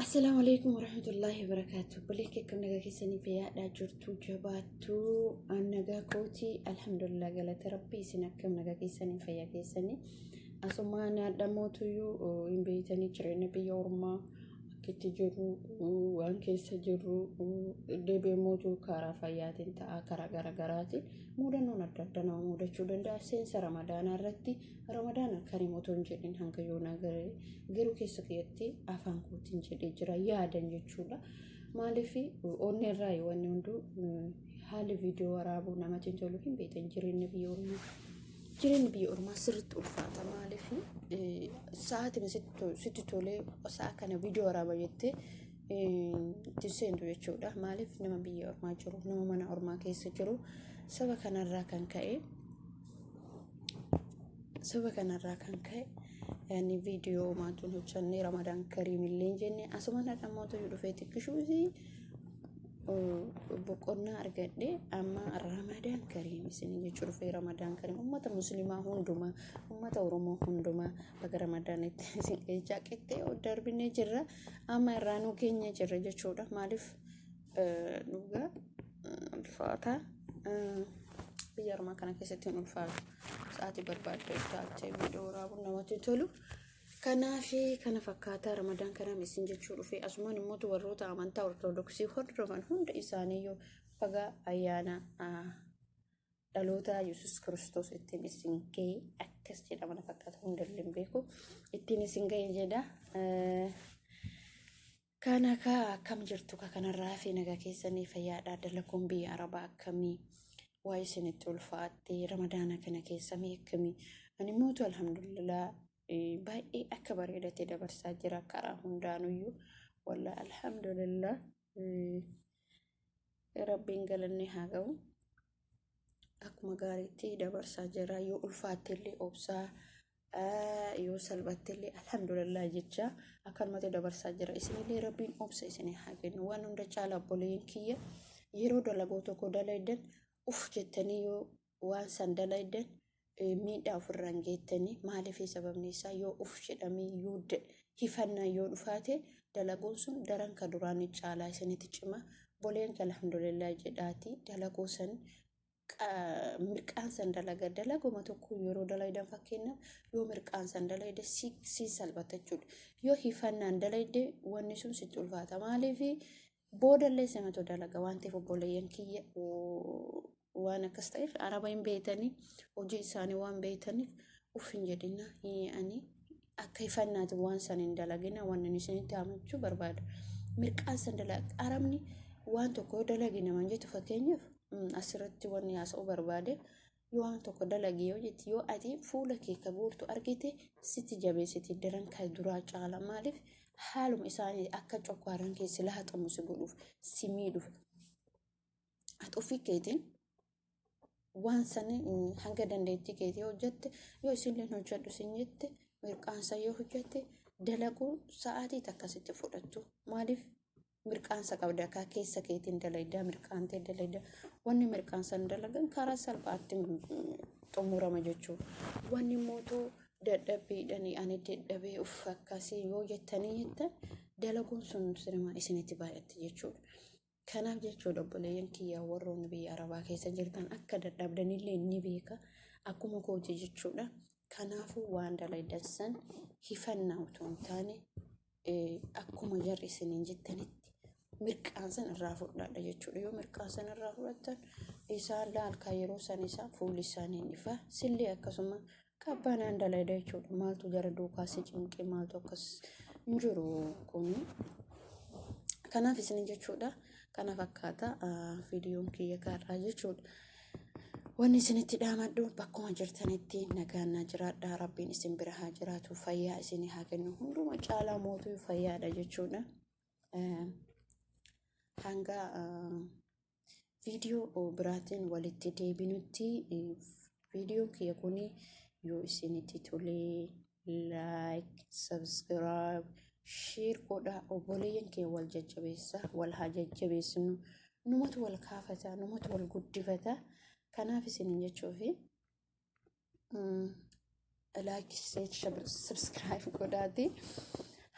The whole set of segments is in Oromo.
Assalaamu alaikum warahmatullaahi wabarakaatu. Obboleen kee akkam nagaa keessanii fayyaadhaa jirtu jabaattuu an nagaa kooti alhamdulillah galata rabbi isin akkam nagaa keessanii fayyaa keessanii asumaa naadhamootuyyuu hin beeytanii jireenya biyya ormaa akkitti jirru waan keessa jirru deebi'eemootu karaa fayyaatiin ta'a karaa garaagaraatiin muudannoon adda addaa nama muudachuu danda'a seensa ramadaanaa irratti Ramadaana karim otoo hin jedhin hanga yoonaa garee garuu keessa kiyyatti afaan kootiin jedhee jira yaadan jechuudha. Maaliif onnee irraa wanni hunduu haalli viidiyoo waraabuu namatti hin tolu hin beektan jireenya biyya ormaa. Jireenyi biyya ormaa sirriitti ulfaata maaliif sa'aatiin sitti tolee sa'a kana viidiyoo waraaba jettee itti seentu jechuudha. Maaliif nama biyya ormaa jiru nama mana ormaa keessa jiru saba kanarraa kan ka'e Saba kanarraa kan ka'e yaani viidiyoo maatuun hojjannee Ramadaan Kariim illee hin jenne asumaan har'a mootu dhufee xiqqishuusi boqonnaa argadhe amma Ramadaan Kariim isin jechuu dhufee Ramadaan Kariim ummata musliimaa hundumaa ummata Oromoo hundumaa baga Ramadaan itti isin jechaa qixxee darbinee jirra amma irraa nuu keenya jirra jechuudha maaliif dhugaa ulfaata biyya ormaa kana keessatti hin ulfaatu sa'aatii barbaadde utaaltee viidiyoo waraabuun namatti tolu. Kanaaf kana fakkaataa ramadaan kanaaf isin jechuu dhufe asumaan immoo warroota amantaa ortodoksii hordofan hunda isaaniiyyuu baga ayyaana dhaloota Yesuus Kiristoos ittiin isin ga'e akkas jedhama na fakkaata hundallee hin beeku ittiin isin ga'e jedha. Kana kaa akkam jirtu ka kanarraa hafe nagaa keessanii fayyaadha dalagoon biyya arabaa akkamii waa isinitti ulfaatte ramadaana kana keessa mee akkamii ani mootu alhamdulillah baay'ee akka bareedate dabarsaa jira karaa hundaanuyyuu walla alhamdulillah rabbiin galanni haa ga'u akkuma gaariitti dabarsaa jira yoo ulfaatte illee obsaa yoo salphatte illee alhamdulillah jecha akkanumatti dabarsaa jira isinillee rabbiin obsa isinii haa kennu waan hunda caala obboleeyyan kiyya yeroo dalagoo tokko dalaydan uf jettanii yoo waan san dalaydan miidhaa ofirraan geettanii maaliif sababni isaa yoo uf jedhamee yoo hifannaa yoo dhufaate dalagoon sun daran ka duraanii caalaa isinitti cima boleen alhamdulillah jedhaati dalagoo san mirqaan san dalaga dalaguma tokko yeroo dalaydan fakkeenyaaf yoo mirqaan san dalayde si salphata jechuudha yoo hifannaan dalayde wanni sun sitti ulfaata maaliif boodallee simatu dalaga waan ta'eef obboleeyyan kiyya waan akkas ta'eef araba hin beeytanii hojii isaanii waan beeytaniif uf hin jedhina ani akka hifannaati waan san hin dalagina waan inni isinitti haamachuu barbaada mirqaan san dalaga arabni waan tokko yoo dalagi namaan jettu fakkeenyaaf asirratti wanni haasa'uu barbaade yoo waan tokko dalagi yoo jetti yoo ati fuula kee ka guurtu argite sitti jabeessiti daran ka duraa caala maaliif haaluma isaanii akka cokkaaran kee si lahaxamu si godhuuf si miidhuuf ati ofii keetiin waan sani hanga dandeettii keetii hojjette yoo isinleen hojjedhu sin jette mirqaansa yoo hojjette dalaguu sa'aatii takka sitti fudhattu maaliif mirqaansa qabda kaa keessa keetiin dalaydaa mirqaantee dalayda wanni mirqaansan dalagan karaa salphaatti xumurama jechuudha. Wanni mootuu dadhabbiidhaan ani dadhabee uff akkasii yoo jettanii jettan dalaguun sun sirima isinitti baay'atti jechuudha. Kanaaf jechuudha obboleeyyan kiyyaa warroonni biyya arabaa keessa jirtan akka dadhabdanillee ni beeka akkuma kooti jechuudha. Kanaafuu waan dalaydan san hifannaa otoo hin taane akkuma jarri isiniin jettanitti mirqaan san irraa fudhadha jechuudha. Yoo mirqaan san irraa fudhattan isaan laalkaa yeroo san isaan fuulli isaanii hin ifa. Sillee akkasuma qabbanaan dalayda jechuudha. Maaltu jara duukaa si cinqe maaltu akkas hin jiru kuni. Kanaaf isin jechuudha. Kana fakkaata viidiyoon kiyya kaarraa jechuudha. Wanni isinitti dhaamadhu bakkuma jirtanitti nagaan naa jiraadha. Rabbiin isin bira haa jiraatu. Fayyaa isinii haa kennu. Hunduma caalaa mootuu fayyaadha jechuudha. Hanga viidiyoo biraatiin walitti deebinutti viidiyoon kiyya kun yoo isinitti tolee like, subscribe, share godhaa obboleeyyan kee wal jajjabeessa wal haa jajjabeessinu numatu wal kaafata numatu wal guddifata kanaaf isinin jechuufi like, share, subscribe godhaati.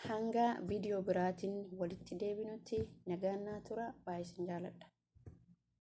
Hanga viidiyoo biraatiin walitti deebinutti nagaan naa tura. Baay'ee isin jaaladha.